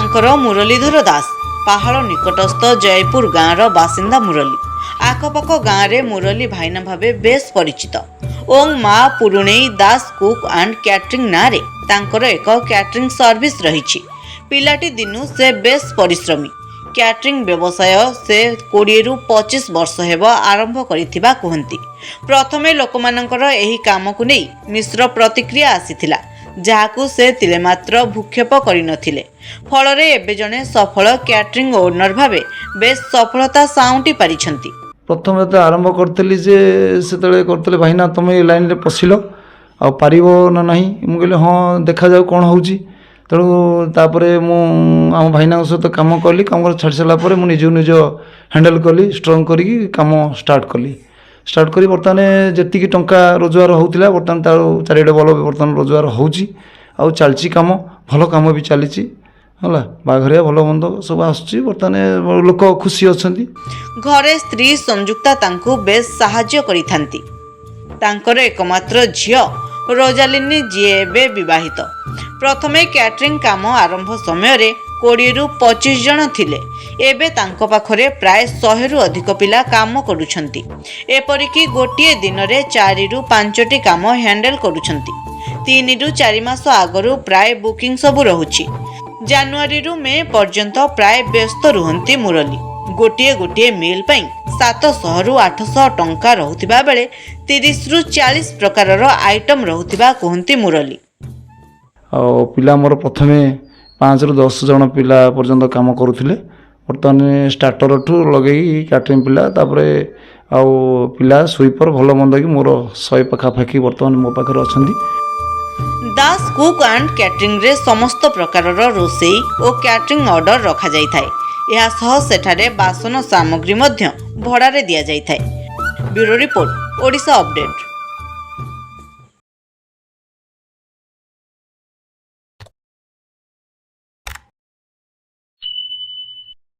ତାଙ୍କର ମୁରଲୀଧର ଦାସ। ପାହାଳ ନିକଟସ୍ଥ ଜୟପୁର ଗାଁର ବାସିନ୍ଦା ମୁରଲୀ। ଆଖପାଖ ଗାଁରେ ମୁରଲୀ ଭାଇନା ଭାବେ ବେଶ୍ ପରିଚିତ। ଓଂ ମା ପୁରୁଣେଇ ଦାସ କୁକ୍ ଆଣ୍ଡ କ୍ୟାଟରିଂ ନାଁରେ ତାଙ୍କର ଏକ କ୍ୟାଟରିଂ ସର୍ଭିସ ରହିଛି। ପିଲାଟି ଦିନୁ ସେ ବେଶ୍ ପରିଶ୍ରମୀ। କ୍ୟାଟରିଂ ବ୍ୟବସାୟ ସେ 20ରୁ 25 ବର୍ଷ ହେବ ଆରମ୍ଭ କରିଥିବା କୁହନ୍ତି। ପ୍ରଥମେ ଲୋକମାନଙ୍କର ଏହି କାମକୁ ନେଇ ମିଶ୍ର ପ୍ରତିକ୍ରିୟା ଆସିଥିଲା, ଯାହାକୁ ସେ ତିଳେମାତ୍ର ଭ୍ରୂକ୍ଷେପ କରିନଥିଲେ। ଫଳରେ ଏବେ ଜଣେ ସଫଳ କ୍ୟାଟରିଂ ଓନର ଭାବେ ବେଶ୍ ସଫଳତା ସାଉଁଟି ପାରିଛନ୍ତି। ପ୍ରଥମେ ତ ଆରମ୍ଭ କରିଥିଲି ଯେ ସେତେବେଳେ କରୁଥିଲେ, "ଭାଇନା, ତୁମେ ଏ ଲାଇନ୍ରେ ପଶିଲ ଆଉ ପାରିବ ନା ନାହିଁ?" ମୁଁ କହିଲି, "ହଁ, ଦେଖାଯାଉ କ'ଣ ହେଉଛି।" ତେଣୁ ତାପରେ ମୁଁ ଆମ ଭାଇନାଙ୍କ ସହିତ କାମ କଲି। କାମ ଛାଡ଼ି ସାରିଲା ପରେ ମୁଁ ନିଜକୁ ନିଜ ହ୍ୟାଣ୍ଡେଲ୍ କଲି, ଷ୍ଟ୍ରଙ୍ଗ କରିକି କାମ ଷ୍ଟାର୍ଟ କଲି। ଷ୍ଟାର୍ଟ କରି ବର୍ତ୍ତମାନ ଯେତିକି ଟଙ୍କା ରୋଜଗାର ହେଉଥିଲା, ବର୍ତ୍ତମାନ ତାର ଚାରି ଡବଲ ବର୍ତ୍ତମାନ ରୋଜଗାର ହେଉଛି। ଆଉ ଚାଲିଛି କାମ, ଭଲ କାମ ବି ଚାଲିଛି। ହେଲା, ବାହାଘରିଆ ଭଲ ମନ୍ଦ ସବୁ ଆସୁଛି। ବର୍ତ୍ତମାନ ଲୋକ ଖୁସି ଅଛନ୍ତି। ଘରେ ସ୍ତ୍ରୀ ସଂଯୁକ୍ତା ତାଙ୍କୁ ବେଶ୍ ସାହାଯ୍ୟ କରିଥାନ୍ତି। ତାଙ୍କର ଏକମାତ୍ର ଝିଅ ରୋଜାଲିନି, ଯିଏ ଏବେ ବିବାହିତ। ପ୍ରଥମେ କ୍ୟାଟରିଂ କାମ ଆରମ୍ଭ ସମୟରେ 20ରୁ 25 ଜଣ ଥିଲେ। ଏବେ ତାଙ୍କ ପାଖରେ ପ୍ରାୟ 100ରୁ ଅଧିକ ପିଲା କାମ କରୁଛନ୍ତି। ଏପରିକି ଗୋଟିଏ ଦିନରେ ଚାରିରୁ ପାଞ୍ଚଟି କାମ ହ୍ୟାଣ୍ଡେଲ କରୁଛନ୍ତି। 3ରୁ 4 ମାସ ଆଗରୁ ପ୍ରାୟ ବୁକିଂ ସବୁ ରହୁଛି। ଜାନୁଆରୀରୁ ମେ ପର୍ଯ୍ୟନ୍ତ ପ୍ରାୟ ବ୍ୟସ୍ତ ରୁହନ୍ତି ମୁରଲୀ। ଗୋଟିଏ ଗୋଟିଏ ମିଲ୍ ପାଇଁ 700ରୁ 800 ଟଙ୍କା ରହୁଥିବା ବେଳେ 30ରୁ 40 ପ୍ରକାରର ଆଇଟମ୍ ରହୁଥିବା କୁହନ୍ତି ମୁରଲୀ। ଆଉ ପିଲା ମୋର ପ୍ରଥମେ 5ରୁ 10 ଜଣ ପିଲା ପର୍ଯ୍ୟନ୍ତ କାମ କରୁଥିଲେ। ବର୍ତ୍ତମାନ ଷ୍ଟାର୍ଟରଠୁ ଲଗେଇ କ୍ୟାଟରିଂ ପିଲା, ତାପରେ ଆଉ ପିଲା ସୁଇପର ଭଲ ମନ୍ଦ କି ମୋର 100 ପାଖାପାଖି ବର୍ତ୍ତମାନ ମୋ ପାଖରେ ଅଛନ୍ତି। ଦାସ କୁକ୍ ଆଣ୍ଡ କ୍ୟାଟରିଂରେ ସମସ୍ତ ପ୍ରକାରର ରୋଷେଇ ଓ କ୍ୟାଟରିଂ ଅର୍ଡର ରଖାଯାଇଥାଏ। ଏହା ସହ ସେଠାରେ ବାସନ ସାମଗ୍ରୀ ମଧ୍ୟ ଭଡ଼ାରେ ଦିଆଯାଇଥାଏ। Bureau report, Odisha update.